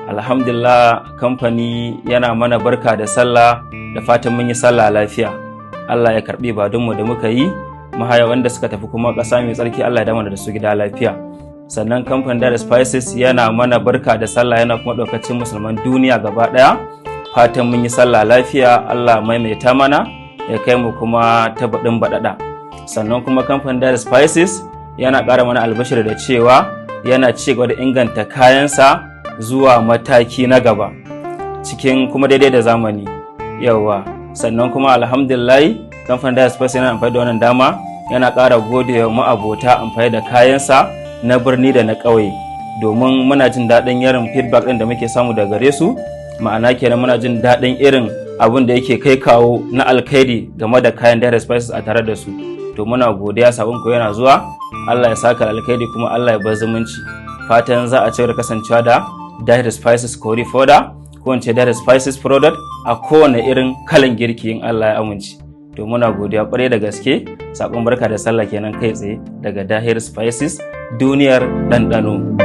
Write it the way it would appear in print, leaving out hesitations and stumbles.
Alhamdulillah, kamfani yana mana barka da sallah, da fatan mun yi sallah lafiya. Allah ya karbi ibadunmu da muka yi. Mahaya wanda suka tafi kuma ƙasa mai tsarki, Allah ya dama da su gida lafiya. Sannan kamfanin Dahir Spices yana mana barka da sallah, yana kuma ɗaukacin musulman duniya gaba ɗaya fatan mun yi sallah lafiya. Allah maimaita mana, ya kai mu kuma ta baɗin baɗaɗa. Sannan kuma kamfanin Dahir Spices yana ƙara mana albashir da cewa yana ci gaba da inganta kayansa zuwa mataki na gaba, cikin kuma daidai da zamani yawa. Sannan kuma alhamdulillah, kamfanin Dahir Spices yana amfani da wannan dama yana ƙara gode wa ma'abota amfani da kayansa na birni da na ƙauye, domin muna jin daɗin irin feedback ɗin da muke samu daga gare su. Ma'ana kenan, muna jin daɗin irin abin da yake kai kawo na alkhairi game da kayan Dahir Spices a tare da su. To muna godiya, sabon ku yana zuwa. Allah ya saka alkhairi, kuma Allah ya bar zumunci. Fatan za a ci da kasancewa da Dahir Spices curry powder, ko in ce Dahir Spices product, a kowane irin kalan girki in Allah ya amince. To muna godiya kwarai da gaske. Sakon barka da sallah kenan kai tsaye daga Dahir Spices, duniyar ɗanɗano.